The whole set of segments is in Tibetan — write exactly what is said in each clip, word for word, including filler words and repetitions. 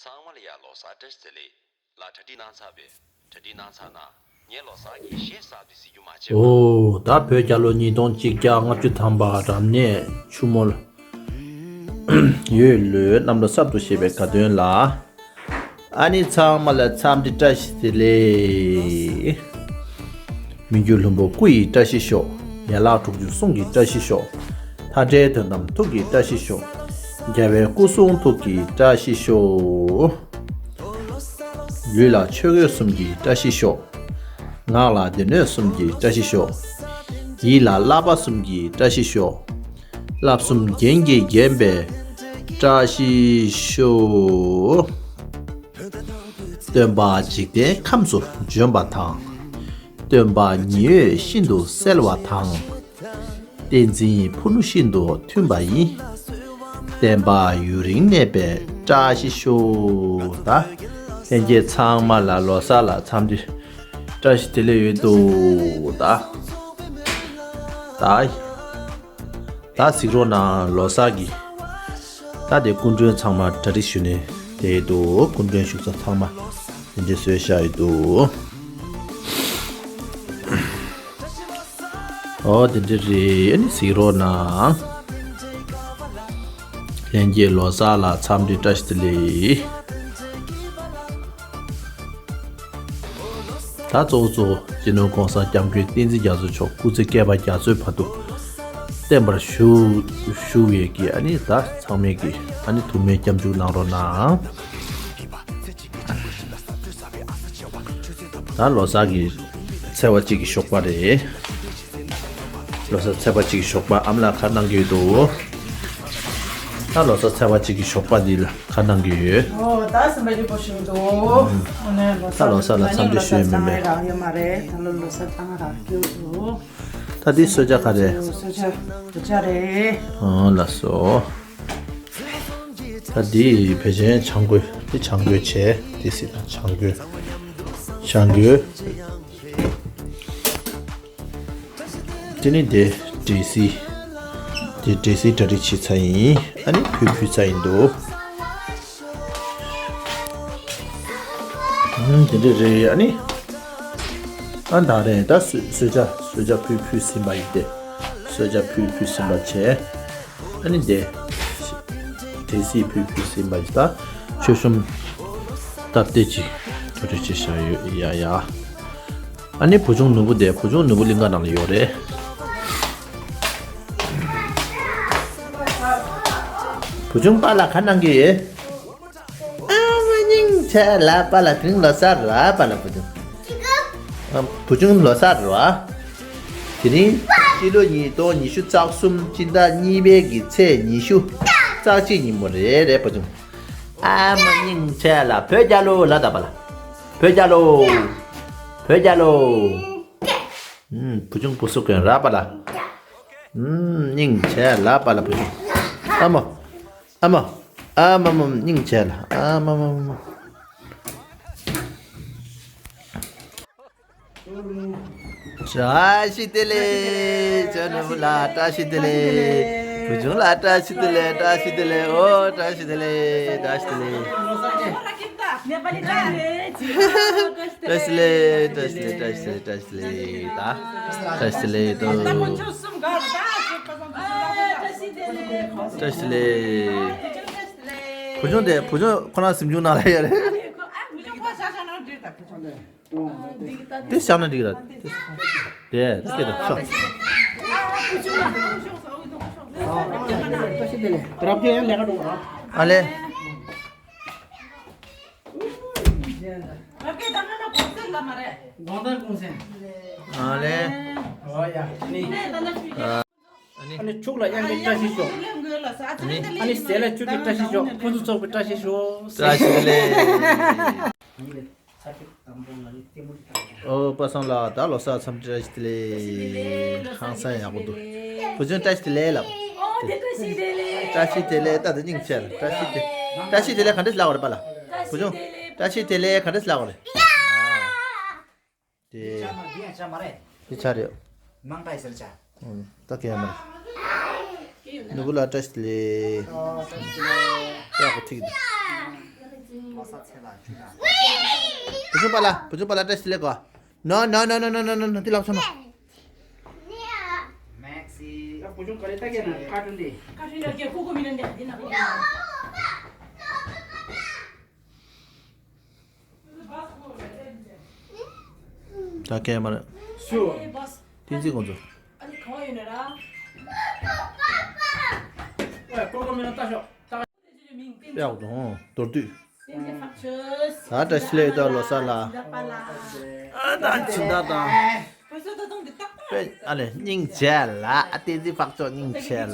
ཚང་མ་ལ་ཡ་ལོ་གསར་བཀྲ་ཤིས་བདེ་ལེགས། ལ་གྲ་སྒྲིག་གནང་ཚར་བས། གྲ་སྒྲིག་གནང་ཚར་ན། ངས་ལོ་གསར་གྱི་གཞས་གསར་དེ་གཟིགས་རྒྱུ་མ་བརྗེད་པ། ཨོ། ད་བོད་རྒྱལ་ལོ་ཉིས་སྟོང་གཅིག་བརྒྱ་ལྔ་བཅུ་ཐམ་པ་རབ་གནས་ཆུ་མོ་ལ། ཡོས་ལོའི་གནམ་ལོ་གསར་དུ་བཞད་པའི་དགའ་སྟོན་ལ། ཨ་ནི་ཚང་མ་ལ་འཚམས་འདྲི་བཀྲ་ཤིས་བདེ་ལེགས། མི་འགྱུར་ལྷུན་པོ་སྐུ་ཡི་བཀྲ་ཤིས་ཤོག་ཡན་ལག་དྲུག་ཅུ་གསུང་གི་བཀྲ་ཤིས་ཤོག་མཐའ་བྲལ་དོན་དམ་ཐུགས་ཀྱི་བཀྲ་ཤིས་ཤོག་རྒྱལ་བའི་སྐུ་གསུང་ཐུགས་ཀྱི་བཀྲ་ཤིས་ཤོག་ལུས་ལ་ཆོས་གོས་གསུམ་གྱི་བཀྲ་ཤིས་ཤོག་ངག་ལ་སྡེ་སྣོད་གསུམ་གྱི་བཀྲ་ཤིས་ཤོག་ཡིད་ལ་བསླབ་པ་གསུམ་གྱི་བཀྲ་ཤིས་ཤོག་བསླབ་གསུམ་རྒྱན་གྱིས་བརྒྱན་པའི་བཀྲ་ཤིས་ཤོག་སྟོན་པ་འཇིག་རྟེན་ཁམས་སུ་བྱོན་པ་དང་། སྟོན་པ་ཉི་འོད་ཤིན་ཏུ་གསལ་བ་དང་། བསྟན་འཛིན་ཕུ་ནུ་ཤིན་ཏུ་མཐུན་པ་ཡིས། བསྟན་པ་ཡུན་རིང་གནས་པའི་བཀྲ་ཤིས་ཤོག་ད་ལྷན་རྒྱས་ཚང་མ་ལ་ལོ་གསར་ལ་འཚམས་འདྲི་བཀྲ་ཤིས་བདེ་ལེགས་ཡོད་དོ། ད་ད་ད་གཟིགས་རོགས་གནང་། ལོ་གསར་གྱི་ད་དེ་སྐུ་མགྲོན་ཚང་མ་གྲ་སྒྲིག་ཞུ་ནས་དེ་ཡོད་དོ། སྐུ་མགྲོན་བཞུགས་ས་ཚང་མ་དེ་འདྲས་བཟོས་བཞག་ཡོད་དོ། ཨོ་དེ་འདྲ་རེད། ཨ་ནི་གཟིགས་རོགས་གནང་། ལྷན་རྒྱས་ལོ་གསར་ལ་འཚམས་འདྲི་བཀྲ་ཤིས་བདེ་ལེགས། ད་གཙོ་བོ་གཙོ་བོ་སྤྱི་ནོར་༸གོང་ས་༸སྐྱབས་མགོན་བསྟན་འཛིན་རྒྱ་མཚོ་མཆོག་སྐུ་ཚེ་བསྐལ་པ་རྒྱ་མཚོའི་བར་དུ་བརྟན་པར་བཞུགས་བཞུགས་པའི་གི་ཨ་ནི་ད་ཚང་མས་གི་ཨ་ནི་ཐུགས་སྨོན་སྐྱབས་འཇུག་གནང་རོགས་གནང་། ད་ལོ་གསར་གྱི་ཚེས་པ་གཅིག་གི་ཞོགས་པ་རེད། ལོ་གསར་ཚེས་པ་གཅིག་གི་ཞོགས་པ་ཨ་མ་ལགས་ག་རེ་གནང་གི་ཡོད་འདུག་ད་ལོ་གསར་ཚེས་པ་གཅིག་གི་ཞོགས་པ་འདི་ལ་ག་རེ་གནང་གི་ཡོད། ཨོ་ད་སེམས་པ་སྐྱིད་པོ་ཞིག་འདུག་ཨ་ནི་ལོ་གསར་ད་ལོ་གསར་ལ་འཚམས་འདྲི་ཞུ་ཡས་མིན་པས། ད་ལོ་ལོ་གསར་གཙང་རག་སྐྱིད་འདུག་ད་འདི་གསོལ་ཇ་ག་རེ། གསོལ་ཇ་གསོལ་ཇ་རེད། ཨོ་ལགས་སོ། ད་འདི་བེ་ཅན་ཆང་གོས། འདི་ཆང་གོས་བྱས། འདི་སྲིད་དང་ཆང་གོས། ཆང་གོས། དེ་ནི་འདི་འདྲེ་སི། འདི་འདྲེ་སི་གྲ་སྒྲིག་བྱས་ཚར་ཡིན། ཨ་ནི་ཕུལ་ཕུལ་ཚར་ཡིན་འདུག་ཨུམ། དེ་འདྲ་རེད། ཨ་ནི་ཨ་ད་རེད། ད་གསོལ་གསོལ་ཇ་གསོལ་ཇ་ཕུལ་ཕུལ་ཟིན་པ་ཡིན་ཏེ། གསོལ་ཇ་ཕུལ་ཕུལ་ཟིན་པ་བྱས། ཨ་ནི་འདི། དེ་སྲིད་ཕུལ་ཕུལ་ཟིན་པ་ཞིག་ད། མཆོད་གཤོམ་སྟབས་བདེ་ཅིག་གྲ་སྒྲིག་བྱས་བཞག་ཡོད་ཡ་ཡ། ཨ་ནི་བུ་ཆུང་ནོར་བུ་དེ། བུ་ཆུང་ནོར་བུ་གླིང་ག་ནང་ལ་ཡོད་རེད། བུ་ཆུང་པཱ་ལགས་ག་གནང་གི་ཡོད། ཨ་མ་སྙིང་རྗེ་ལ་པཱ་ལགས། དེ་རིང་ལོ་གསར་རེད་པཱ་ལགས། བུ་ཆུང་། ཨ། བུ་ཆུང་ལོ་གསར་རེད་པ། དེ་རིང་སྤྱི་ལོ་ཉིས་སྟོང་ཉི་ཤུ་རྩ་གསུམ་སྤྱི་ཟླ་གཉིས་པའི་གི་ཚེས་ཉི་ཤུ་རྩ་གཅིག་ཉིན་མོ་རེད་རེད་བུ་ཆུང་། ཨ་མ་སྙིང་རྗེ་ལ། བོད་རྒྱལ་ལོ་ལ་ད་པཱ་ལགས། བོད་རྒྱལ་ལོ། བོད་རྒྱལ་ལོ། ཨུམ། བུ་ཆུང་བུ་སུ་གན་ར་པཱ་ལགས། ཨུམ། སྙིང་རྗེ་ལ་པཱ་ལགས། བུ་ཆུང་། ཨ་མ། ཨ་མ། ཨ་མ་མ། སྙིང་རྗེ་ལ། ཨ་མ་མ་མ། བཀྲ་ཤིས་བདེ་ལེགས། ཇོ་ནོར་བུ་ལགས་བཀྲ་ཤིས་བདེ་ལེགས། བུ་ཆུང་ལགས་བཀྲ་ཤིས་བདེ་ལེགས། བཀྲ་ཤིས་བདེ་ལེགས། ཨོ་བཀྲ་ཤིས་བདེ་ལེགས། བཀྲ་ཤིས་བདེ་ལེགས། བཀྲ་ཤིས་བདེ་ལེགས། བཀྲ་ཤིས་བདེ་ལེགས། བཀྲ་ཤིས་བདེ་ལེགས། བཀྲ་ཤིས་བདེ་ལེགས། བཀྲ་ཤིས་བདེ་ལེགས། བཀྲ་ཤིས་བདེ་ལེགས། ད་བཀྲ་ཤིས་བདེ་ལེགས་དོ། བཀྲ་ཤིས་བདེ་ལེགས། བུ་ཆུང་དེ་བུ་ཆུང་ཁོ་རང་གཟིམ་ཆུང་ནང་ལ་ཡོད་རེད། དེ་བཞག་ན་འགྲིག་ར། དེ་དེ་དེ་ཤོག་ཨ་ལེ། ཨ་ལེ། ཨ་ནི། ཨ་ནི་ཕྱུགས་ལ་གཡང་གི་བཀྲ་ཤིས་ཤོག་ཨ་ནི། ཨ་ནི་ཟས་ལ་བཅུད་ཀྱི་བཀྲ་ཤིས་ཤོག་ཕུན་སུམ་ཚོགས་པའི་བཀྲ་ཤིས་ཤོག་བཀྲ་ཤིས་བདེ་ལེགས། ཨོ་པ་སངས་ལགས་ད་ལོ་གསར་འཚམས་འདྲི་བཀྲ་ཤིས་བདེ་ལེགས། ཧང་སང་ཡག་པོ་འདུག་བུ་ཆུང་བཀྲ་ཤིས་བདེ་ལེགས་ལབ། ཨོ་དེ་བཀྲ་ཤིས་བདེ་ལེགས། བཀྲ་ཤིས་བདེ་ལེགས། ད་དེ་སྙིང་རྗེ་ལ་བཀྲ་ཤིས་བདེ། བཀྲ་ཤིས་བདེ་ལེགས་ག་འདྲས་ལབ་དགོས་རེད་པཱ་ལགས། བུ་ཆུང་། བཀྲ་ཤིས་བདེ་ལེགས་ག་འདྲས་ལབ་དགོས་རེད། དེ། འདི་ཆ་རེད། ནང་པའི་ཟེར་ཆ། ད་གས་མ་རེད། ནོར་བུ་ལགས་བཀྲ་ཤིས་བདེ་ལེགས། ཡག་པོ་ཐིག་འདུག་བུ་ཆུང་པ་ལ། བུ་ཆུང་པ་ལ་བཀྲ་ཤིས་བདེ་ལེགས་གོ། No, no, no, no, no, no, no, no, འདི་ལབ་སོང་ན། Maxi. བུ་ཆུང་ག་རེ་ལྟ་གི་ན་ཀ་ཊུན་དེ། ཀ་ཊུན་ལ་རྒྱབ་ཁུག་ཁུག་མི་ནན་དེ་འདི་ན། ད་ཀེ་མ་ར། ཤུ། བསྟན་འཛིན་ཁོང་ཚོ། ཨ་ནི་ག་བ་ཡོད་ན་ར། ཨོ་ཀོ་ཀོ་མི་ན་ལྟ་ཤོག་ལྟ། དཔེ་ཡག་པོ་འདུག་མདོར་བསྡུས། ད་བཀྲ་ཤིས་བདེ་ལེགས་ལོ་གསར་ལ། ཨ་ད་སྦྱིན་བདག་དང་། དཔེ་ཨ་ལེ་སྙིང་རྗེ་ལ། ཨ་བསྟན་འཛིན་འཕགས་མཆོག་སྙིང་རྗེ་ལ། ཡ།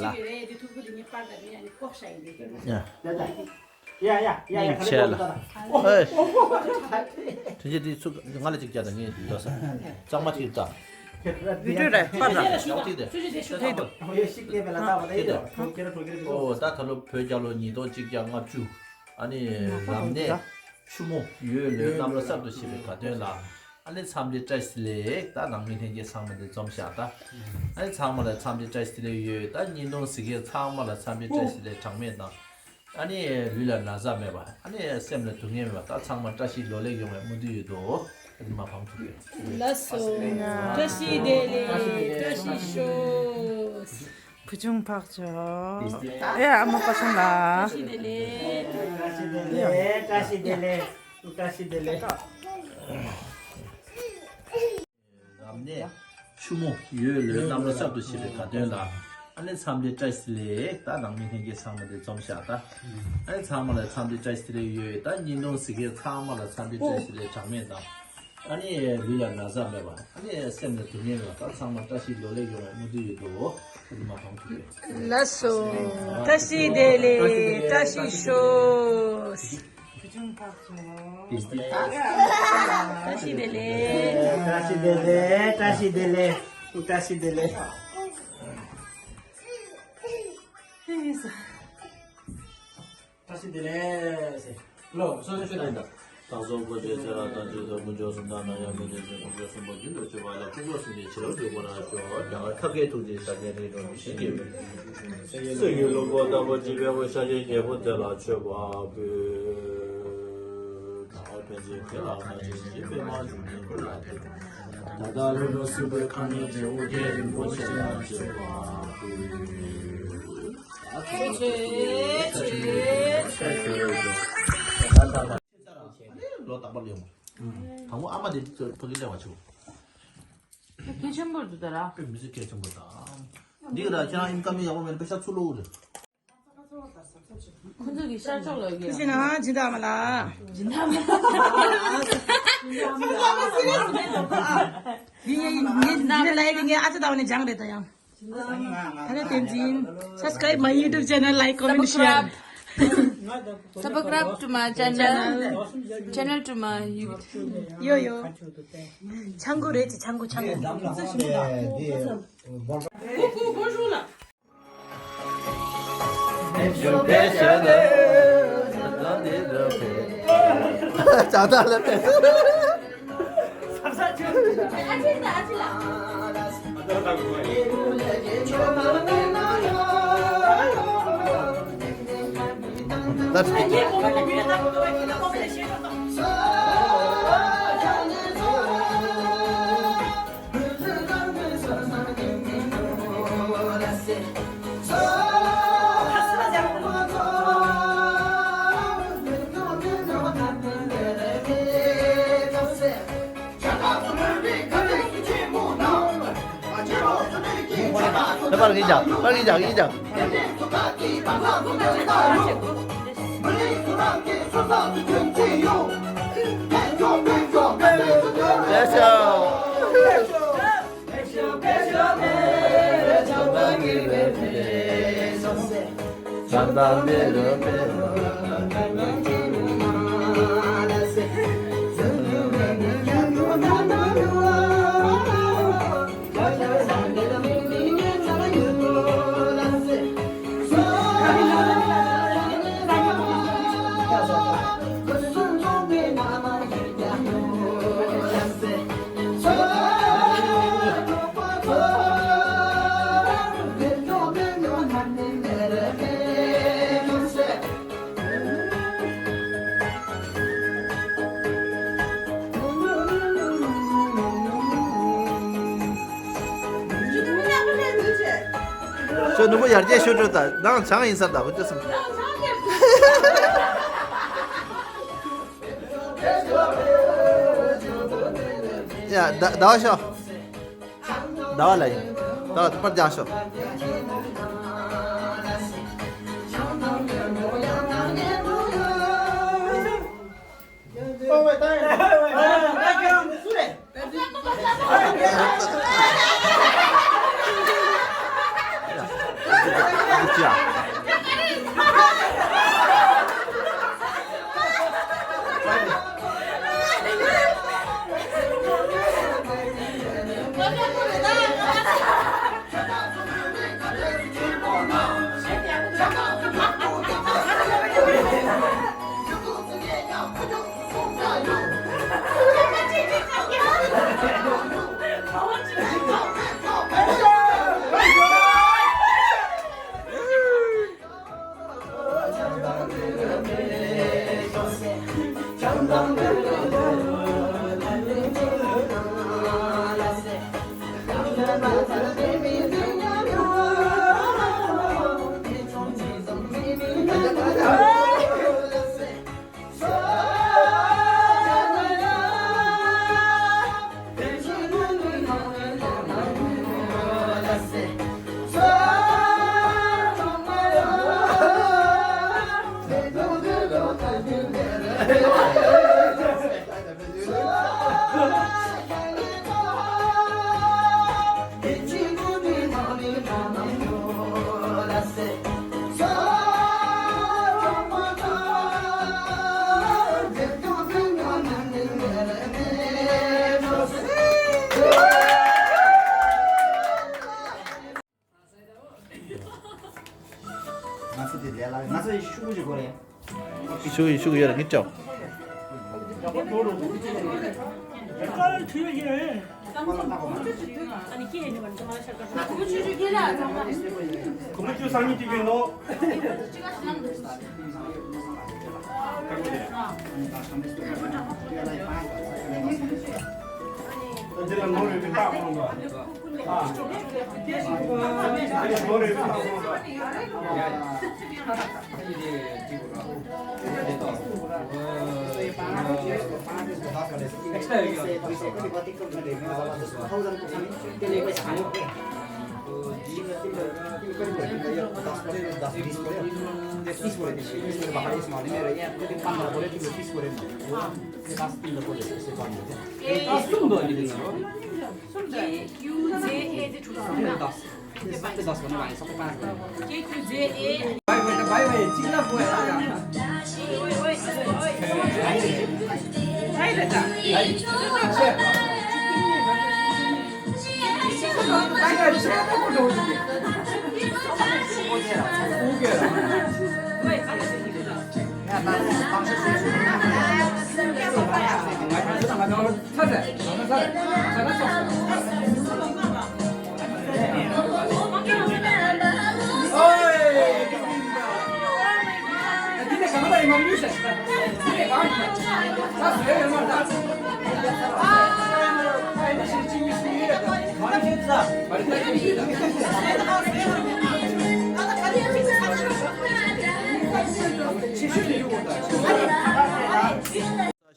ཡ་ཡ་ཡ། སྙིང་རྗེ་ལ། ཨེ། དྲིན་ཆེ། དེ་ཚུ་ང་ལ་གཅིག་བརྒྱབ་དང་། ངས་ལོ་གསར་གཙང་མ་ཐིག་ད། བི་ཌིའོ་རེད་པ་ད། ཡག་ཐིག་དེ། ཐིག་དེ། ཨོ་ད་ད་ལོ་བོད་རྒྱལ་ལོ་ཉིས་སྟོང་གཅིག་བརྒྱ་ལྔ་བཅུ། ཨ་ནི་ལམ་ནས་ཆུ་མོ་ཡོས་ལོའི་གནམ་ལོ་གསར་དུ་བཞད་པའི་དགའ་སྟོན་ལ། ཨ་ནི་འཚམས་འདྲི་བཀྲ་ཤིས་བདེ་ལེགས། ད་ནང་མི་ལྷན་རྒྱས་ཚང་མ་འདི་འཛོམས་ཤག་ད། ཨ་ནི་ཚང་མ་ལ་འཚམས་འདྲི་བཀྲ་ཤིས་བདེ་ལེགས་ཡོད། ད་བརྙན་ཐུང་གཟིགས་མཁན་ཚང་མ་ལ་འཚམས་འདྲི་བཀྲ་ཤིས་བདེ་ལེགས་གྲངས་མེད་དང་། ཨ་ནི་ལུས་ལ་ན་ཚ་མེད་པ། ཨ་ནི་སེམས་ལ་སྡུག་བསྔལ་མེད་པ། ད་ཚང་མ་བཀྲ་ཤིས་ལོ་ལེགས་ཡོང་བའི་སྨོན་འདུན་ཡོད་དོ། ཨ་ནི་མ་ཕམ་ཐུགས་ཡོད། ལགས་སོ། བཀྲ་ཤིས་བདེ་ལེགས། བཀྲ་ཤིས་ཤོག་བུ་ཆུང་འཕགས་མཆོག་ཨེ་ཨ་མ་པ་སངས་ལ། བཀྲ་ཤིས་བདེ་ལེགས། བཀྲ་ཤིས་བདེ་ལེགས། བཀྲ་ཤིས་བདེ་ལེགས། བཀྲ་ཤིས་བདེ་ལེགས། ལམ་ནས་ཆུ་མོ་ཡོས་ལོའི་གནམ་ལོ་གསར་དུ་བཞད་པའི་དགའ་སྟོན་ལ། ཨ་ནི་འཚམས་འདྲི་བཀྲ་ཤིས་བདེ་ལེགས། ད་ནང་མི་ལྷན་རྒྱས་ཚང་མ་འདི་འཛོམས་ཤག་ད། ཨ་ནི་ཚང་མ་ལ་འཚམས་འདྲི་བཀྲ་ཤིས་བདེ་ལེགས་ཡོད། ད་བརྙན་ཐུང་གཟིགས་མཁན་ཚང་མ་ལ་འཚམས་འདྲི་བཀྲ་ཤིས་བདེ་ལེགས་གྲངས་མེད་དང་། ཨ་ནི་ལུས་ལ་ན་ཚ་མེད་པ། ཨ་ནི་སེམས་ལ་སྡུག་བསྔལ་མེད་པ། ད་ཚང་མ་བཀྲ་ཤིས་ལོ་ལེགས་ཡོང་བའི་སྨོན་འདུན་ཡོད་དོ། ཨ་ནི་མ་ཕམ་ཐུགས་ཡོད། ལགས་སོ། བཀྲ་ཤིས་བདེ་ལེགས། བཀྲ་ཤིས་ཤོག་བཀྲ་ཤིས་བདེ་ལེགས། བཀྲ་ཤིས་བདེ་ལེགས། བཀྲ་ཤིས་བདེ་ལེགས། བཀྲ་ཤིས་བདེ་ལེགས། བཀྲ་ཤིས་བདེ་ལེགས། ལོ་སོ་སོ་ཤོད་དང་། བདག་སོགས་ཀུན་གྱི་ཚེ་རབས་དང་བཅས་ཏེ་དཀོན་མཆོག་གསུམ་དང་ནམ་ཡང་མི་ལྡན་ཅིང་། དཀོན་མཆོག་གསུམ་པོ་རྒྱུན་དུ་སྤྱོད་པ་ལ་དཀོན་མཆོག་གསུམ་གྱི་ཆེ་བའི་འགྲོ་ཀུན་ལ་ཤོག་རྒྱ་གར་ཁབ་ཀྱི་ཐུགས་རྗེ་ཤཱཀྱ་རིགས་དྲུག་མི་ཤིགས་ཀྱི་སེང་གེའི་ལྷུན་པོ་ལྟ་བུ་འཇིགས་པའི་དབུས་ཤཱཀྱའི་རྒྱལ་པོ་དེ་ལ་མཆོད་པ་ཕུལ། ད་ལྟ་ལྷོ་ནུབ་སྲིན་པོའི་ཁ་གནོན་ཏེ་ཨོ་རྒྱན་རིན་པོ་ཆེ་ལ་མཆོད་པ་ཕུལ། ལོ་རྟག་པར་ལེན་པ། དང་པོ་ཨ་མ་དེ་ཚོ་ཕ་གི་ལེན་པ་བྱུང་། གལ་ཆེན་པོ་འདུག་ད་ར། དཔེ་མི་སྲིད་གལ་ཆེན་པོ་དང་། འདི་ར་ཁྱེད་རང་ཨིན་ཀམ་ཡག་པོ་མེད་ན་པེ་ཤ་ཚུར་ལོག་རེད། ཁོ་ཚོ་གི་ཤར་ཕྱོགས་ལ་ཡོད། ཁྱེད་ཀྱི་ནང་ཇི་ལྟ་མ་ལ། ཇི་ལྟ་མ་ལ། འདི་ངའི་ངའི་འདི་ལ་ཡི་ངའི་ཨ་ཅེ་ད་བ་ནས་སྦྱངས་རེད་ད་ཡང་། ད་ནི་བསྟན་འཛིན། Subscribe my YouTube channel, like, comment, share. Subscribe to my channel. Channel to my YouTube. ཡོ་ཡོ། ཆང་གུ་རེད་ཅི་ཆང་གུ་ཆང་གུ། ཁྱོད་ནུ་བོ་ཡར་རྒྱས་ཤོད་འགྲོ་ད། ནང་ཆང་ཡིན་ས་ད་བུ་ཅོ་སམ། ཡ་ད་ཟླ་བ་ཤོག་ཟླ་བ་ལ་ཡིན། ཟླ་བ་པར་རྒྱག་ཤོག་ང་ཚོ་དེ་ལས་ལ་ང་ཚོ་ཤུ་གུ་ཅིག་དགོས་རེད། ཤུ་གུ་ཤུ་གུ་ཡོད་རེད་ངས་ཅོ། ཁོ་མོ་ཆུ་སང་ཉིན་གཅིག་ཡོད་ནོ། འདི་ལ་ནོར་ཡོད་པའི་རྟགས་མང་བ།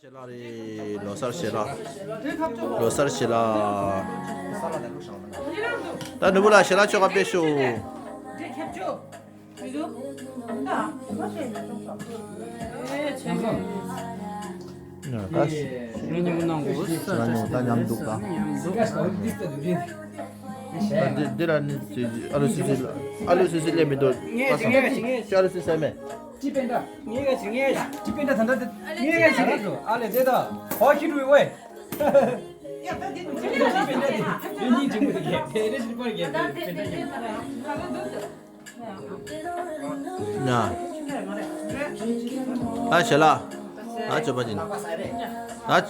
ཞལ་ལག་རེད། ལོ་གསར་ཞལ་ལག་ལོ་གསར་ཞལ་ལག་ད་ནུ་བུ་ལ་ཞལ་ལག་ཆོ་ག་དཔེ་ཤོག་ད་ཞལ་ལག་ཉོ་ད་ཉམས་འདུག་ད། ད་འདི་འདི་ལ་ནི་ཨ་ལུ་སི་སི་ཨ་ལུ་སི་སི་ལས་མི་འདུག་ཨ་ལུ་སི་སི་མེད། ཅི་པེན་ཏྲ། ངའི་ག་ཅི་ངའི་ཅི་པེན་ཏྲ་ད་ད་ད་ངའི་ག་ཅི་ངའི་ཨ་ལེ་དེ་ད་ཧོ་ཁི་རུ་ཝེ། ཡ་ད་དེ་ཅི་པེན་ཏྲ་དེ་དེ་ཉིན་ཅི་མོ་དེ་གེ་དེ་རེ་ཞིག་པར་གེ་དེ་པེན་ཏྲ་གེ། ན། ད་ཞལ་ལག་ད་ཅོ་པ་ཅིན། ད།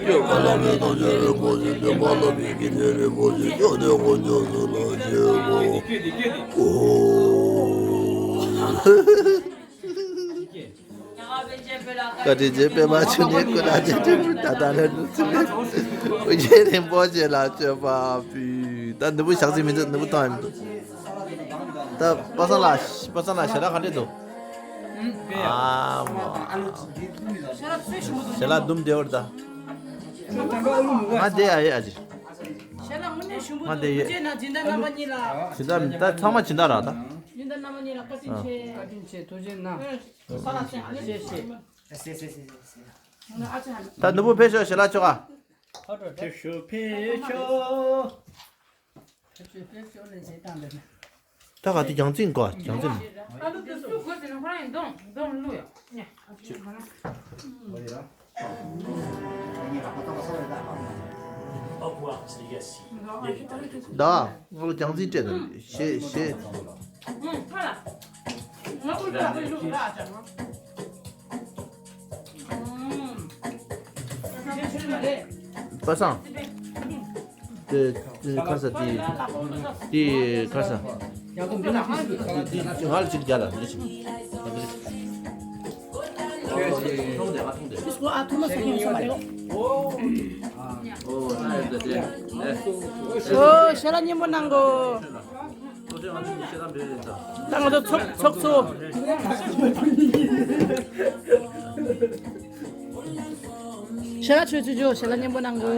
ཡོད་པ་ལ་མེད་དོ་ཅན་རིན་པོ་ཆེ། འདོད་པ་ལ་མེད་ཀྱི་དོན་རིན་པོ་ཆེ། ཡོད་དོ་དཀོན་མཆོག་གསུམ་ལ་མཆོད་པ། ཨོ། བཀའ་དྲིན་ཆེ་པད་མ་ཆུ་ནས་སྐུ་ན་རྗེས་དྲན་ད་ལྟ་ལ་ནུ་ཚུལ་ལས་ཀུན་མཁྱེན་རིན་པོ་ཆེ་ལ་མཆོད་པ་ཕུལ། ད་ནུ་བུ་ཞག་ཚི་མི་འདུག་ནུ་བུ་བཏང་ཡ་མི་འདུག་ད་པ་སངས་ལགས། པ་སངས་ལགས་ཞལ་ལག་ག་འདྲས་འདུག་ཨ་མ། ཞལ་ལག་དུམ་བདེ་བར་ད། ང་བསྡད་ཡ་ཡོད་ཨ་ཅེ། ཞལ་ལག་དངོས་གནས་ཞིམ་པོ་ང་འདི་འདུག་ཡོད། ཐུགས་རྗེ་གནང་སྦྱིན་བདག་རྣམ་པ་གཉིས་ལ། སྦྱིན་བདག་ད་ཚང་མ་སྦྱིན་བདག་རག་ད། སྦྱིན་བདག་རྣམ་པ་གཉིས་ལ་བཀའ་དྲིན་ཨ། ཆེ། བཀའ་དྲིན་ཆེ། ཐུགས་རྗེ་གནང་། ཨ་ཅེ་ཧ་ལ། ཤེས་ཤེས། ད་ནུ་བུ་ཕེབས་ཤོག་ཞལ་ལག་མཆོད་ག་ཕེབས་ཤོག་ཕེབས་ཤོག་ཕེབས་ཤོག་ཕེབས་ཤོག་ལས་བྱེད་སྟངས་འདི། ད་ག་དེ་རྒྱང་འཛིན་དགོས། རྒྱང་འཛིན། ཨ་ལུ་དེ་སུ་དགོས་ཟེར་ན་ཁོ་རང་ཡིན་གདོང་གདོང་བླུག་ཡོད་ནས། ད་ང་ལ་རྒྱང་འཛིན་སྤྲད་དང་ཞེས་ཞེས། པ་སངས། དེ་དེ་ཁ་ས་དེ་དེ་ཁ་ས། དེ་དེ་ང་ལ་ཅིག་རྒྱ་ལ་འདི་ཅིག་ཨོ་ཞལ་ལག་སྙན་པོ་གནང་གོ་ད་ང་ཚོ་ཚོགས་ཚོགས་གཙོ། ཞལ་ལག་མཆོད་མཆོད་མཆོད། ཞལ་ལག་སྙན་པོ་གནང་གོ་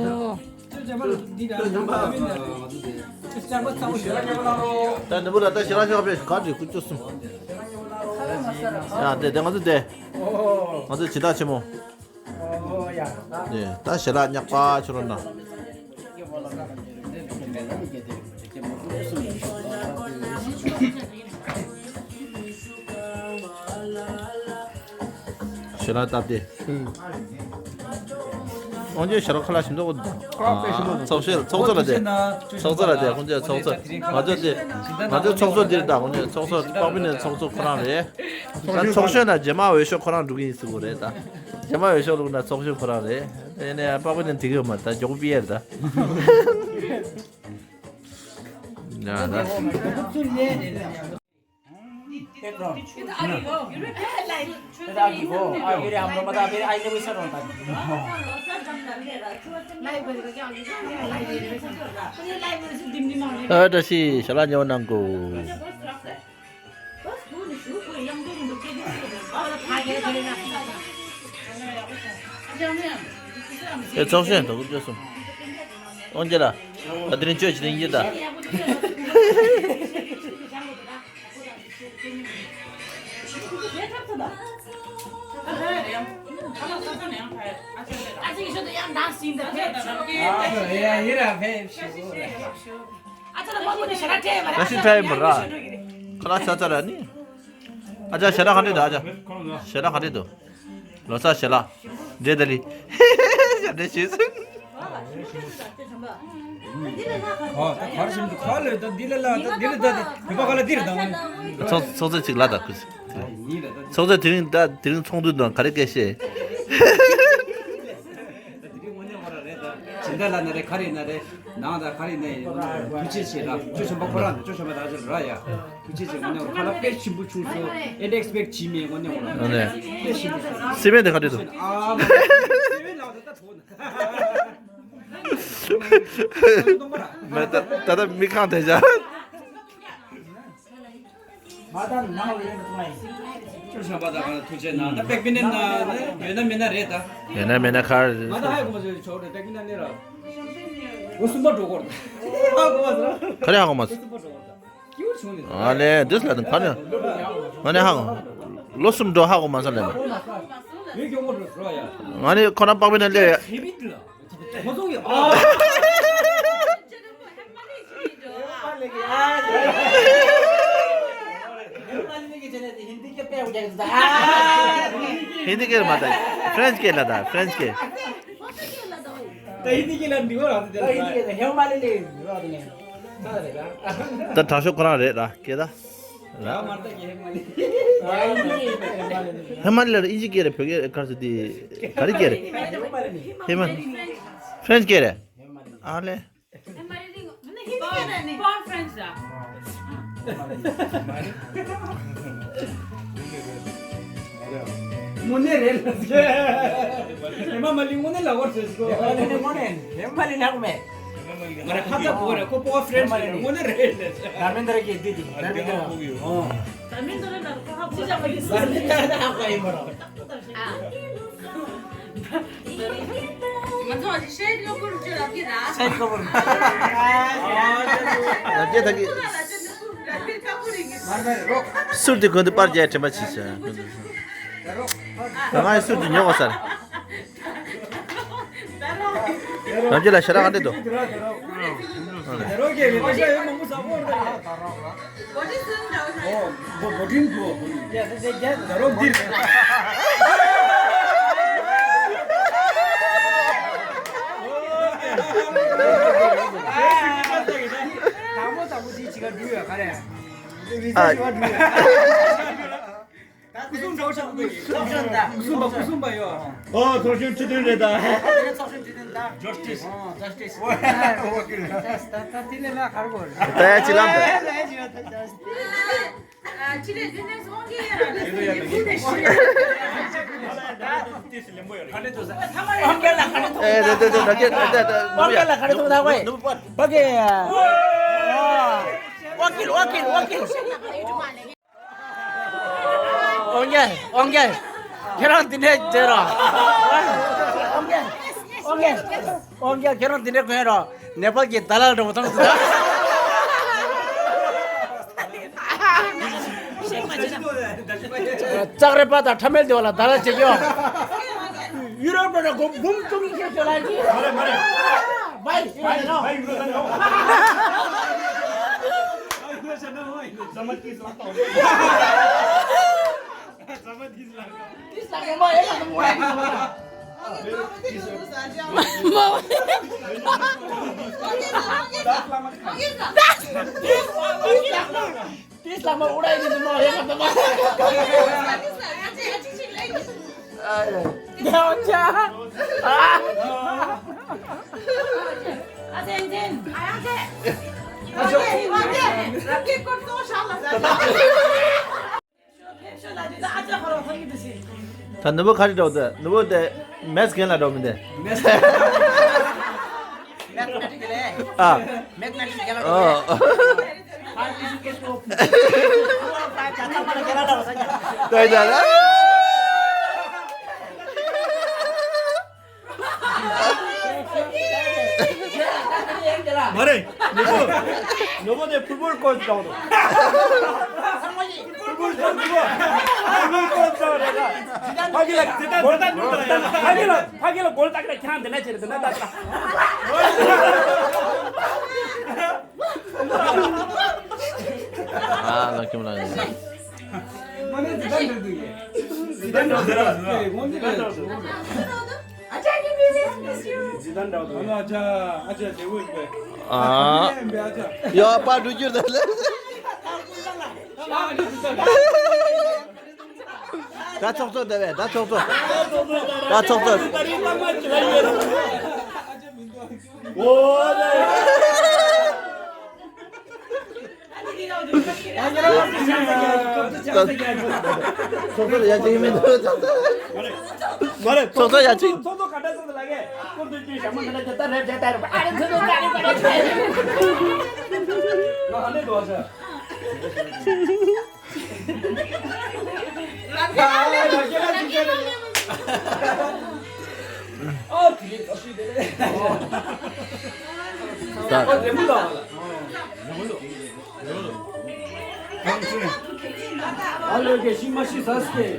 ད་ནུ་བུ་ལ་ད་ཞལ་ལག་ཤོག་པས་ག་འདྲི་ཁུ་ཅོ་གསུམ། ཡ་དེ་དེ་ང་ཚོ་དེ། ང་ཚོ་བྱེ་བྲག་ཆེན་མོ། ཨོ་ཡ། ནས་ད་ཞལ་ལག་སྙག་པ་ཆུ་རོ་ན། ཞལ་ལག་སྟབས་བདེ། དབང་ཆེན་ཞལ་ལག་ཁ་ལག་ཞིམ་མདོག་ཨ། ཚོགས་ཞལ་ཚོགས་གཙོ་ལ་བསྡད། ཚོགས་གཙོ་ལ་བསྡད། དབང་ཆེན་ཚོགས་གཙོ། ང་ཚོ་དེ་ང་ཚོའི་ཚོགས་གཙོ་འདིར་ད་དབང་ཆེན་ཚོགས་གཙོ་པགས་པི་ནས་ཚོགས་གཙོ་ཁོ་རང་རེད། ད་ཚོགས་གཞོན་ན་རྗེས་མ་འོས་ཤོག་ཁོ་རང་འགྲོ་གི་ཡིན་ཟེར་གོ་རེད་ད། རྗེས་མ་འོས་ཤོག་བླུགས་ན་ཚོགས་གཞོན་ཁོ་རང་རེད། དེ་ནས་པགས་པ་ནས་དེ་གི་མ་ད་མགྱོགས་པོ་པི་ཡར་ད། ཡ་ད། ཨ་བཀྲ་ཤིས་ཞལ་ལག་ཉོ་གནང་གོ་ཨེ་ཚོགས་གཞོན་དོ་ཀུ་བཅོས་སོང་། ཨོང་ཅེ་ལ། ད་དེ་རིང་བཅོས་བྱེད་དེ་ཡིན་ད། ད་ཤི་ཁྲ་ཡི་མི་ར། ཁ་ལག་ཆ་ཚ་ར་ནི། ཨ་ཅག་ཞལ་ལག་ག་འདྲས་འདུག་ཨ་ཅག་ཞལ་ལག་ག་འདྲས་འདུག་ལོ་གསར་ཞལ་ལག་འདྲེ་ད་ལི། ཞབས་འདྲེ་ཞུས་སོང་། ཨོ་ད་གར་ཞིམ་དུ་ག་ལོས་ད་འདི་ལ་ལ་ད་འདི་ལ་ད་དེ་བོད་པ་ག་ལ་འདིར་ད་ངོ་ནི། ཚོགས་ཚོགས་གཙོ་གཅིག་ལ་ད་ཁུ། ཚོགས་གཙོ་དེ་རིང་ད་དེ་རིང་ཚོགས་འདུ་དང་ག་རེ་སྐད་བཤད། ད་དེ་རིང་དངོས་གནས་ཁོ་རང་རེད་ད། སྦྱིན་བདག་ལ་ན་རེད་ག་རེ་ན་རེད། ནང་དང་ག་རེ་ནས་ཡིན་ན་ཐུགས་རྗེ་ཆེ་ལ་ཅོ་ཆེན་པོ་ཁོ་རང་དང་ཅོ་ཆེན་པོ་ད་ཅོ་ར་ཡ། ཐུགས་རྗེ་ཆེ་ངོ་ནས་ཁ་ལག་དཔེ་ཞིམ་པོ་བྱུང་སོང་། ཨེ་འདྲ་ཨེགས་པེག་བྱིས་མེད་ངོ་ནས་ཁོ་རང་དཔེ་ཞིམ་པོ་བྱུང་སོང་། སི་པན་དེ་ག་འདྲ་འདུག་ཨ་མ་སི་པན་ལགས་ད་ད་ཐོག་ན་མེ་ད་ད་ད་མི་ཁང་དེ་བྱ། མ་ད་ནང་ལ་ཡོང་ཐུབ་ན་ཡིན། ཅོ་ཆེན་པོ་ད་ག་ལ་ཐུགས་རྗེ་གནང་ད་པེག་པི་ནན་ན་ཡོད་ན་མེད་ན་རེད་ད། ཡོད་ན་མེད་ན་ཁར། མ་ད་ཧ་གོ་མ་ཟེར་ཆོག་རེད་པེག་པི་ནན་ནི་ར། འོ་གསུམ་པ་འགྲོ་གོ་ར། ཧ་གོ་མ་ཟེར། ག་རེ་ཧ་གོ་མ་ཟེར། ཨ་ལེ་འདི་ལ་ནི་ག་ནས་ང་ནི་ཧ་གོ། ལོ་གསུམ་འགྲོ་ཧ་གོ་མ་ཟེར་ལེ། ང་ནི་ཁོ་ན་པགས་པི་ནན་ལེ། ཧིན་དི་སྐད་མ་ད། ཧྥ་རན་སི་སྐད་ལ་ད་ཧྥ་རན་སི་སྐད། ད་ཧིན་དི་སྐད་ལ་འདི་བ་ར་ད་ཧིན་དི་སྐད་ད་ཧེ་མ་ལེ་ལེ་ར་ད་ནས། ད་དྲག་ཤོས་ཁོ་རང་རེད་ར་སྐད་ད། ར། ཧེ་མ་ལེ་ལེ་ཨིན་ཇི་སྐད་རེད་བོད་སྐད་ག་རེ་ཟེར་དེ། ག་རེ་སྐད་རེད། ཧེ་མ། ཧྥ་རན་སི་སྐད་རེད། ཨ་ལེ། དངོས་གནས་རེད་ལ། ཧེ་མ་མ་ལི་དངོས་གནས་ལ་འོར་ཟེར་སོ། དངོས་གནས་དངོས་གནས་ཧེ་མ་ལི་ལགས་མེད། ང་ར་ཁ་ཏ་བོ་ར་ཁོ་པོ་ཕ་རེན་ཌི་རེད་ངོ་ནི་རེད། དྷར་མེན་དྲ་གི་དེ་དེ་དྷར་མེན་དྲ། ཨོ། དྷར་མེན་དྲ་ལ་ཁོ་ཧ་གོ་ཅི་ཅག་གི་དྷར་མེན་དྲ་ད་ཧ་གོ་ཡིན་པ་ར། ང་ཚོ་ཨ་ཅེ་ཤེར་ཡོ་གུར་ཅོ་ར་གི་ར། ཤེར་ཡོ་གུར། ར་གི་ད་གི། སུར་དེ་གོན་དུ་པར་རྒྱག་དྲན་པ་ཆི་ཟེར། ང་ཡི་སུར་དེ་ཉོ་བ་ཟེར། རང་རྒྱུད་ལ་ཞེ་དྲག་ག་འདྲ་འདུག་ཨ། སྐུ་སྲུང་འདྲ་བོ་ཆགས་འདུག་སྐུ་སྲུང་དང་། སྐུ་སྲུང་པ། སྐུ་སྲུང་པ་ཡོད། ཨོ། ཚོགས་གཞོན་ཁྲི་སྟོན་རེད་ད། ཚོགས་གཞོན་ཁྲི་སྟོན་ད། ཇོ་སི་ཊི་སི། ཨོ། ཇོ་སི་ཊི་སི། ད་ད་དེ་ལས་ལ་གར་གོ་རེད། ད་ཡ་ཅི་ལམ་ད། ད་ཡ་ཅི་ལམ་ད། ཨ། ཅི་ལས་དེ་ནས་སོང་གི་ཡ་ར་ལས་སོང་གི་བུ་དེ་ཤི། ཨོ་རྒྱལ་ལ་ག་རེ་ཐོག་ཨེ་དེ་དེ་དེ་ད་གེ་ད་གེ་ད་ཨོ་རྒྱལ་ལ་ག་རེ་ཐོག་ད་གོ་ཨེ། ཨོ་ཀེ་ཨོ་ཀེ་ཨོ་ཀེ། ཨོང་རྒྱལ། ཨོང་རྒྱལ། ཁྱེད་རང་འདི་འདྲས་བྱེད་རོགས། ཨོང་རྒྱལ། ཨོང་རྒྱལ། ཨོང་རྒྱལ། ཁྱེད་རང་འདི་འདྲས་གོན་རོགས། ནེ་པཱལ་གྱི་དཱ་ལའི་འདྲ་བོ་མཐོང་སོང་། ལྕགས་རི་པ་དང་ཁྲ་མེལ་དེ་བ་ལ་དཱ་ལའི་བྱེད་ཀྱི་ཡོད། ཡུ་རོབ་འགྲོ་ན་སྒོར་འབུམ་བཅུ་གཉིས་ཁྱེར་ཤོག་ལ་ཡིན། མ་རེད་མ་རེད། བའི་ཡུ་རོབ་ནོ། ད་ནུ་བོ་ག་རེ་འདྲ་བོ་འདུག་ནུ་བོ་དེ་མེས་རྒན་ལ་འདྲ་བོ་མི་འདུག་ཨ། ཨོ། ད་ཡ་ད་ལ། མ་རེད། ནུ་བོ། ནུ་བོ་དེ་ཕུར་བུར་ཀོ་ཅི་དང་དུ། ཕུར་བུར་ཀོ་ཅི་དང་དུ། ཕ་གི་ལ་ཕ་གི་ལ་ཕ་གི་ལ་གོལ་ཏག་ལ་ཁྱང་དེ་ན་ཆེ་རེད་དེ་ན་ཏག་ཏག་ཨ་ལ་ཁྱོད་ལ། མ་ནི་ཇི་ལྟར་འདྲ་འདུག་གས། ཇི་ལྟར་འདྲ་འདུག་གས། ངོ་ཇི་ལྟར་འདུག་ཇི་ལྟར་འདྲ་འདུག་ཨ་ཅག་ཨ་ཅག་ཞེ་བོ་ཡིན་པས། ཨ། ཡོད་པ་འགྲོ་རྒྱུ་ད་ལ། ད་ཚོགས་གཙོ་འདྲ་བས་ད་ཚོགས་གཙོ། ད་ཚོགས་གཙོ། ཚོགས་གཙོ་ཡ་ཅིག་མི་འདུག་མ་རེད། ཚོགས་གཙོ་ཡ་ཅིག་ཚོགས་གཙོ་ག་འདྲ་ཚོགས་གཙོ་ལ་གས་ཁོ་འདུག་ཅིག་ཞྭ་མོ་ག་འདྲ་ཅིག་ད་རེད་ཅེས་ད་རེད་ཨ་རེ་ཚོགས་གཙོ་ད་རེད་ད་རེད་ད་རེད། ང་ཨ་ནེ་འདུག་ཨ་ཅག་ད།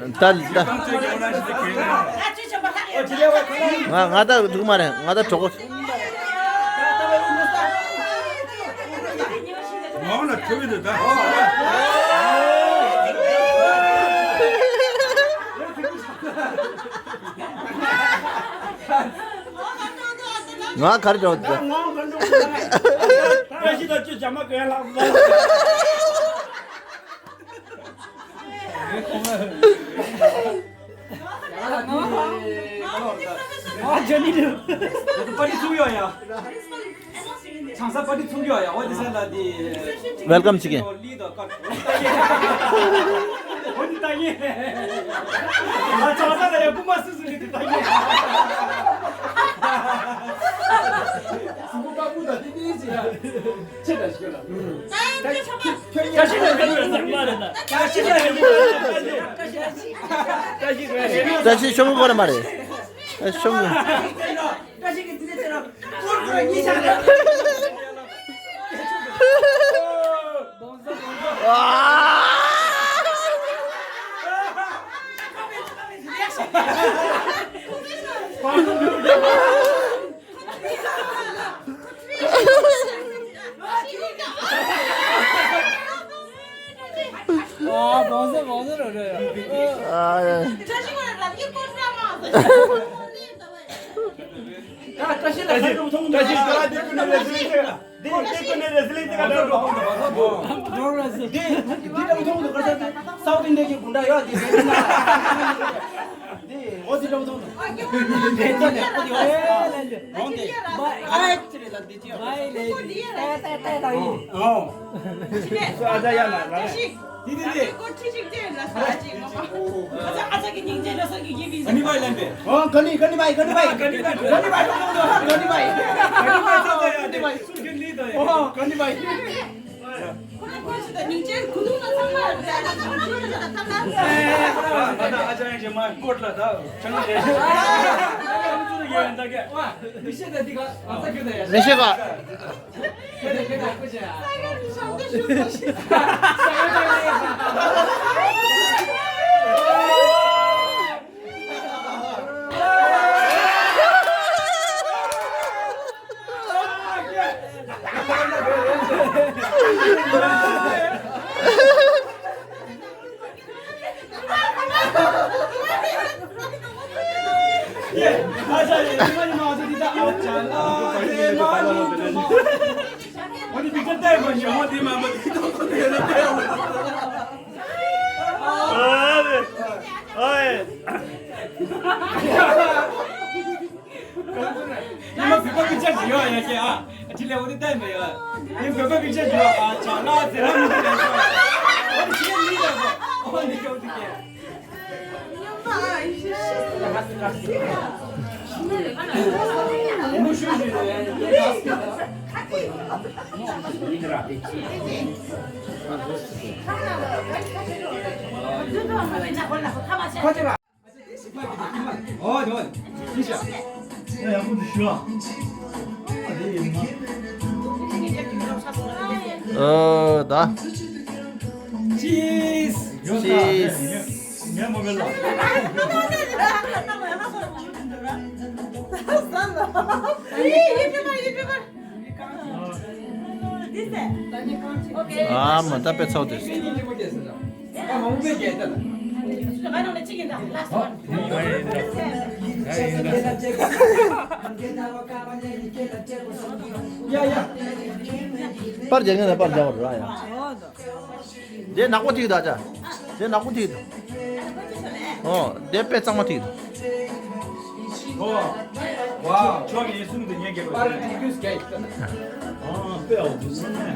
ད་ད། ང་ང་ད་འདུག་མ་རེད། ང་ད་གྲོགས་པོ། ནང་ལ་ཁྲོ་བོ་འདུག་ད། ང་ག་རེ་འདྲ་བ་འདུག་བཀྲ་ཤིས་དང་ཅི་བྱ་མ་གན་ལ། ཨ་ཇོ་ནི་རུ། པར་ཊི་ཚུགས་ཡོད་ཡ། ཆང་ས་པར་ཊི་ཚུགས་ཡོད་ཡ། འོ་དེ་སེ་ལ་དེ། Welcome chicken། འོ་དེ་ལྟ་ཡིན། ང་ཆང་ས་ལ་ཡ་སྐུ་མ་སུ་སུ་གི་དེ་ལྟ་ཡིན། སུ་སྐུ་པ་སྐུ་དང་དེ་དེ། བཀྲ་ཤིས་ཤོ་མོ་བོར་མ་རེད། ཨ་ཤོ་མོ། ཉི་མ་བོད་པ་པིག་ཅར་ཞིག་ཡོད་ཡ་ཁྱེད་ཨ། ཅི་ལས་འོ་དེ་བལྟས་མེད་ཡ། ཉི་མ་བོད་པ་པིག་ཅར་ཞིག་ཡོད་ཨ་ཅག་ལ་ཟེར་ར་མི་འདུག་ཡ་ཤོག་འོ་དེ་ཁྱེད་ལི་ཡ་གོ་འོ་འདི་ཁྱོད་འདི་ཁྱེད། ཉི་མ་ཤུ་ཤུ་རེད། ཨོ་ད། ཅིས། ཅིས། ཨ་མ་ད་དཔེ་ཚོགས་དེ། པར་རྒྱག་ངེས་ན་པར་རྒྱག་བར་ར་ཡ། དེ་ནག་པོ་ཐིག་ད་ཅག་དེ་ནག་པོ་ཐིག་ད། ཨོ་དེ་དཔེ་གཙང་མ་ཐིག་ད། ཨོ། ཝའོ། ཆོག་ངེས་གསུམ་དུ་ཉན་དགོས་པ་རེད།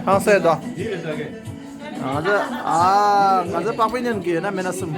ཧང་སེ་ད། ང་ཚོ་ཨ་ང་ཚོ་པགས་པའི་ཉན་གི་ཡོད་ན་མེད་ན་གསུམ།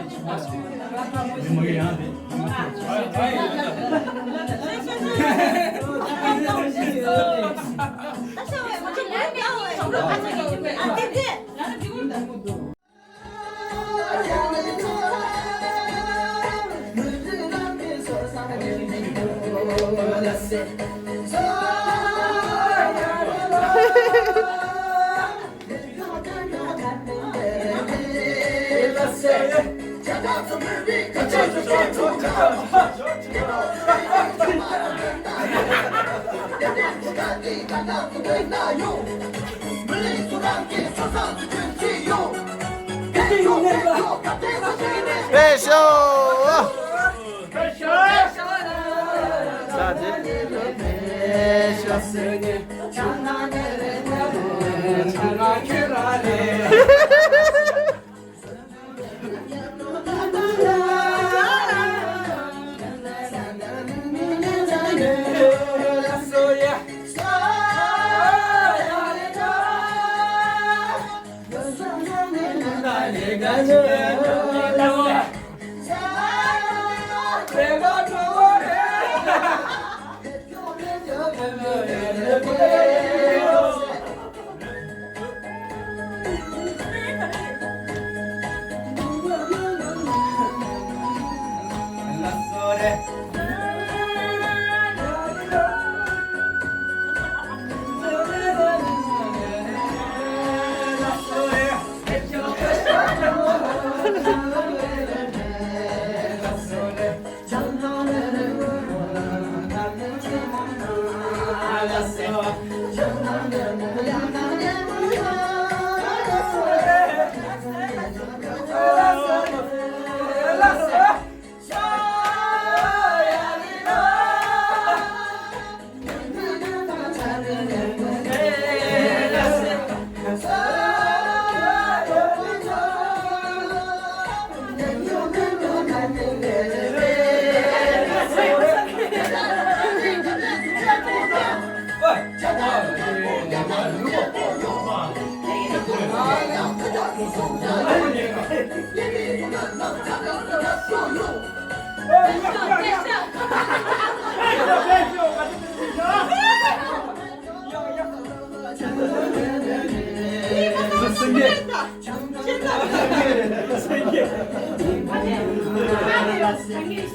ལགས་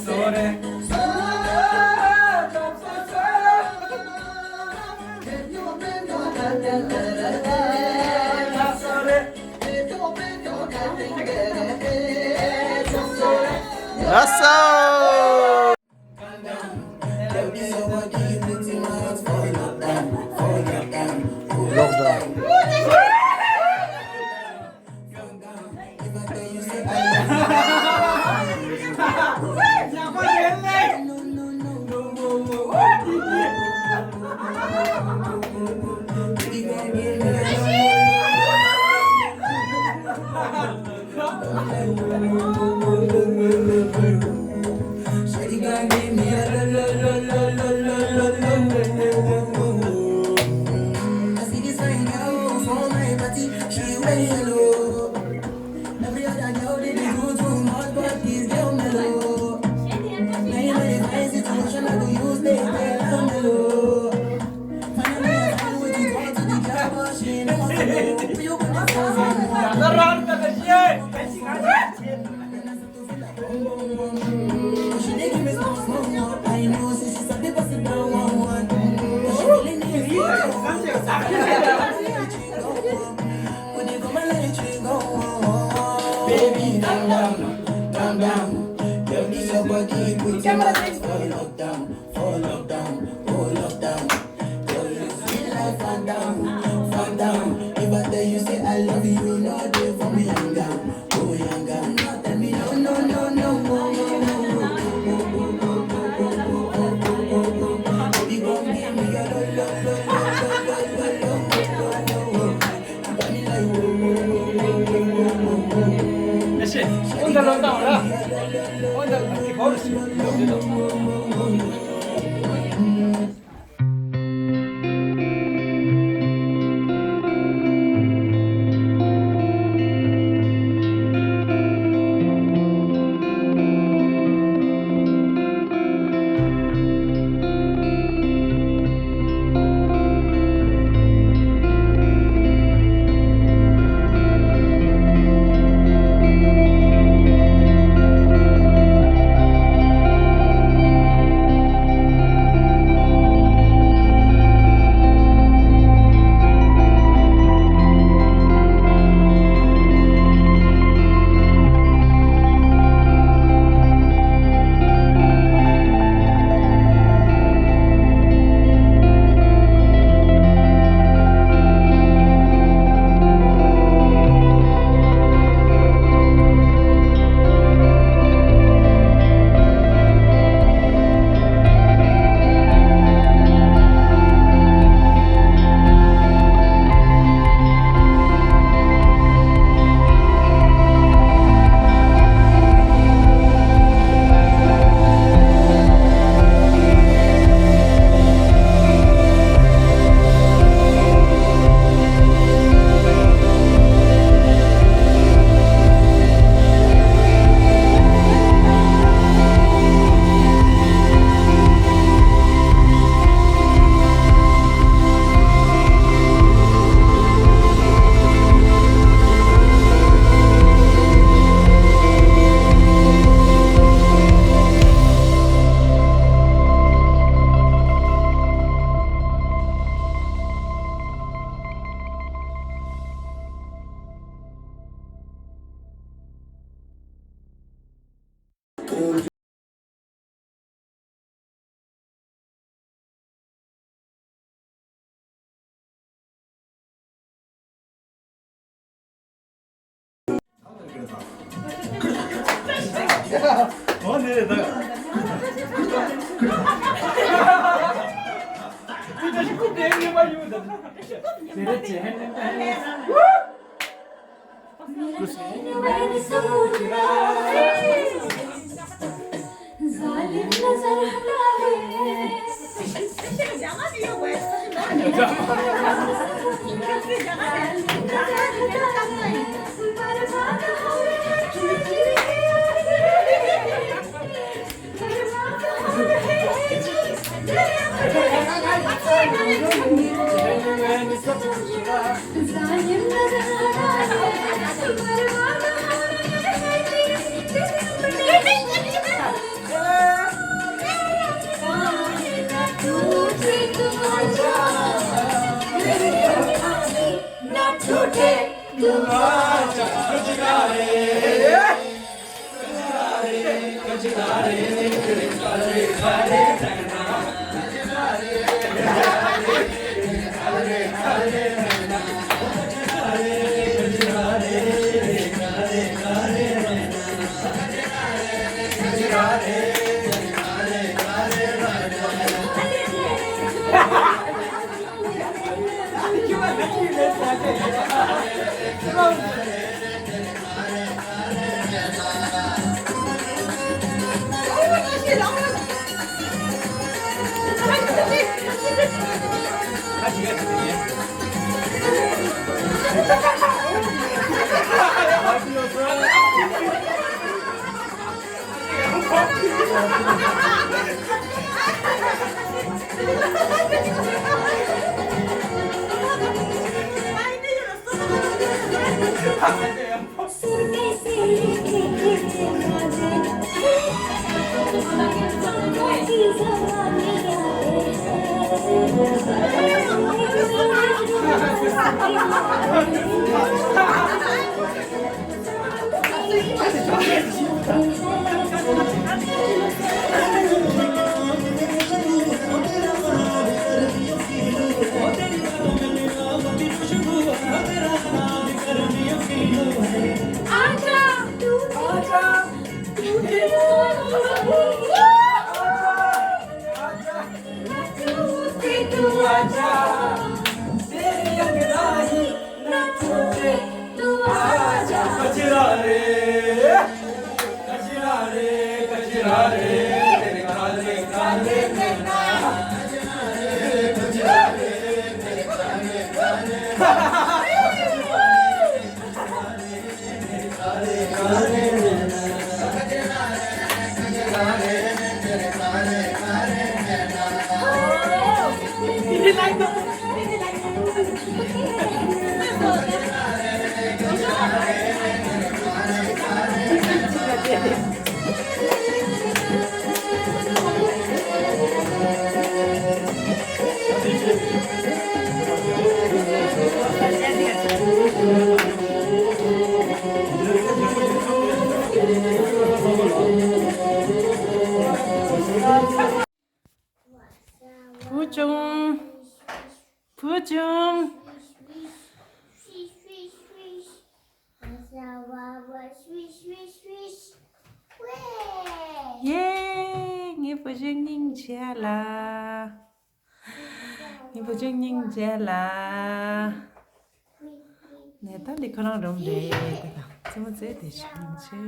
སོ། Lockdown. Baby, calm down, calm down. Girl, this your body, put your hands for lockdown, for lockdown, for lockdown. Girl, you sweet like phantom, phantom. If I tell you say I love you, no day for me, young girl, oh young girl. No, tell me no, no, no, no, no, no, no. Baby, come give me your lo, lo, lo, lo. བུ་ཆུང་། བུ་ཆུང་། ཡེ། ངའི་བུ་ཆུང་སྙིང་རྗེ་ལ། ངའི་བུ་ཆུང་སྙིང་རྗེ་ལ། ནས་ད་འདི་ཁོ་རང་རུམ་རེད། དེ་དང་རྩེད་མོ་རྩེ་དེ་བྱང་ཆེ།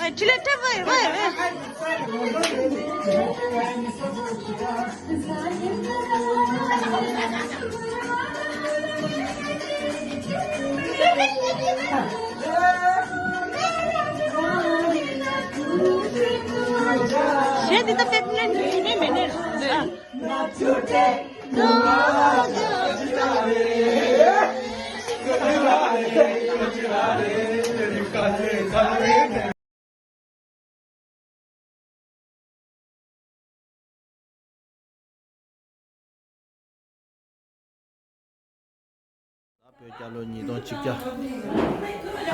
ཨ། ཁྲི་ལས་ཐེབས་ཝེ་ཝེ་ཝེ། གཞས་འདི་ད་དཔེ་ཕན་ནི་མེད་ནི། ཨ། བོད་རྒྱལ་ལོ་ཉིས་སྟོང་ཆིག་བརྒྱ།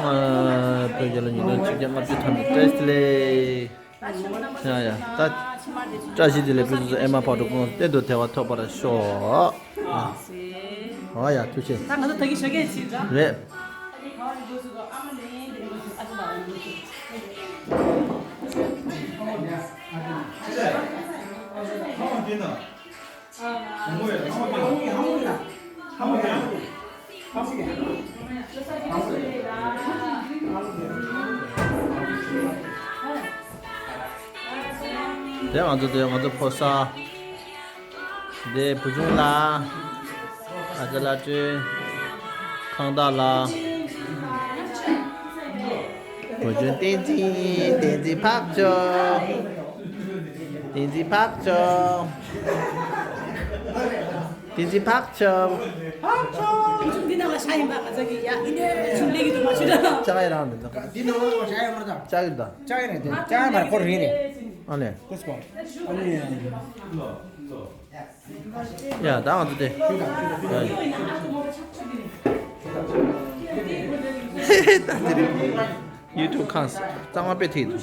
ཨ། བོད་རྒྱལ་ལོ་ཉིས་སྟོང་ཆིག་བརྒྱ་ལྔ་བཅུ་ཐམ་པའི་བཀྲ་ཤིས་བདེ་ལེགས། ཡ་ཡ། ད་བཀྲ་ཤིས་བདེ་ལེགས་ཕུན་སུམ་ཚོགས། ཨེ་མ་བག་གྲོ་གོང་གཏན་དུ་དལ་བ་ཐོབ་པར་ཤོག། ཨ། ཨོ་ཡ། ཐུགས་རྗེ་ཆེ། ད་ང་ཚོ་ད་གིན་ཞོགས་ཀས་ཕྱིན་འདྲ། རེད། དེ་ང་ཚོ་དེ་ང་ཚོ་ཕོ་གསར། དེ་བུ་ཆུང་ལགས། ཨ་ཅག་ལགས་སྤྲོད། ཁང་བདག་ལགས། བུ་ཆུང་བསྟན་འཛིན། བསྟན་འཛིན་ཕག་ཆོག་བསྟན་འཛིན་ཕག་ཆོག་བསྟན་འཛིན་ཕག་ཆོག་ཕག་ཆོག་འདི་ནང་ལ་ཤ་ཡིན་པ་ང་ཚོ་གི་ཡ། འདི་ནས་ཆུ་ལེགས་ཀྱི་འདུག་མ་ཆུ་ད། ལྕགས་ཡ་རང་འདི་འདུག་འདི་ནང་ལ་ཤ་ཡ་མ་ད། ལྕགས་ཡིན་ད། ལྕགས་ཡ་རེད་དེ། ལྕགས་ཡ་མ་རེད། ཁོ་རེད་རེད། ཨ་ལས། ཀུས་པ། ཨ་ནི། ཡ་ད་ང་ཚོ་དེ། ད་དེ་རིང་ཡུ་ཊུབ་ཁང་གཙང་མ་དཔེ་ཐིག་འདུག